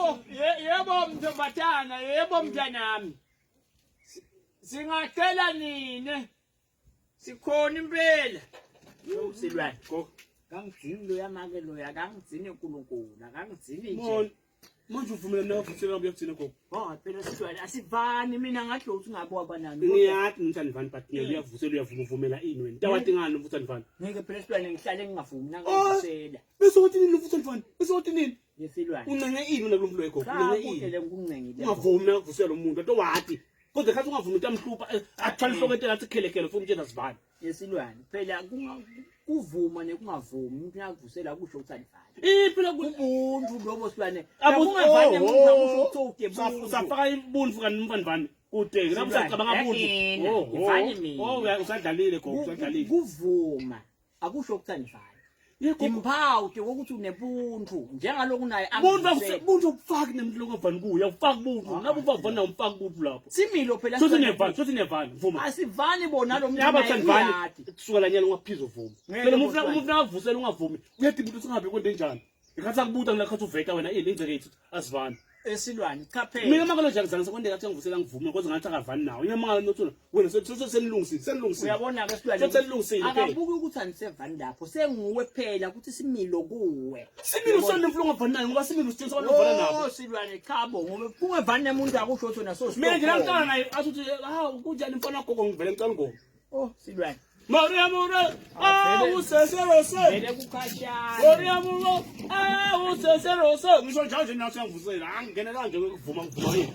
Yebo, yebo mntombazana, yebo mntanami. Singacela nine. Sikhona impela. Silwane. Gogo. Kangigcini loya make loya, kangigcini uNkulunkulu, akangigcini nje. Manje uvumela mina ngavusela ngabe uyakugcina gogo. Oh, phela silwane asivani mina ngathi ukuthi ungabe wabanani. Ngiyathi ngithi anivani but ngeke uyavusela uyavuma uvumela ini wena. Tawati ngani uvusa anivani? Ngeke phela silwane ngihlale ngingavumi nakangivusela. Bese uthi nini uvusa anivani? Bese uthi nini? Yesilwane. Uncenge ini wena kulo muntu loyo gogo? Cha Uncenge kude ini? le ngikuncengile. Ungavumi nakuvusela umuntu into wathi. Kodwa khathi ungavumi into amhlupha athwala ihloko etela athi khelekele ufuna umtshela sivani. Yesilwane phela kuvuma nekungavumi umuntu nakuvusela kusho ukuthi anivani. Eh phela ku Ubuntu lobo silwane. Abu- Kungavani oh, umuntu oh. akusho ukuthi ude Usafaka ibuntu kanti umfana vani kude lapho usacabanga Eh, buntu. eh, Oh, oh. ngivani mina. Oh, usadlalile gogo, usadlalile. Kuvuma akusho ukuthi anivani. Yebo. Impawu nje wokuthi unebuntu njengaloku naye Buntu angivusela. buntu ukufaki nemuntu lokavani kuye, awufaki buntu. Ngabe uvavana umfaki buntu lapho. Similo phela Sothi niyavana, sothi niyavana, vuma. Asivani bona lo muntu Yaba naye thandivani uyati. kusuka la nyalo ungaphiza uvuma. Ngeke Phela umuntu bosibani. umuntu nakavusela ungavumi, uyadinga ukuthi ungabe kwento enjani. Ngikhathi akubuta ngilakhathi uveta wena ini ingceke yethu asivani. Esilwane cha phela. Mina mangalo nje angizange sekwendeka athi angivusela ngivume kodwa ngathi akavani nawe. Mina mangalo nothuna wena senilungisile, senilungisile. Uyabona ke silwane. Senilungisile phela. Akabuki ukuthi anisevani lapho senguwe phela ukuthi similo kuwe. Similo sani mfuna ungavani naye ngoba similo sitshengisa abantu ovana nabo. Oh silwane cha bo ngoba kungevani nemuntu akusho ukuthi wena so. Mina nje langicala naye athi uthi hawu kunjani mfana gogo ngivele ngicela ingoma. Oh silwane. Maria Mura, awu seserose. Vele kukhashana. Maria Mura, awu seserose. Ngisho njalo nje nathi uyangivusela. Angingenela nje ukuvuma ngivuma yini.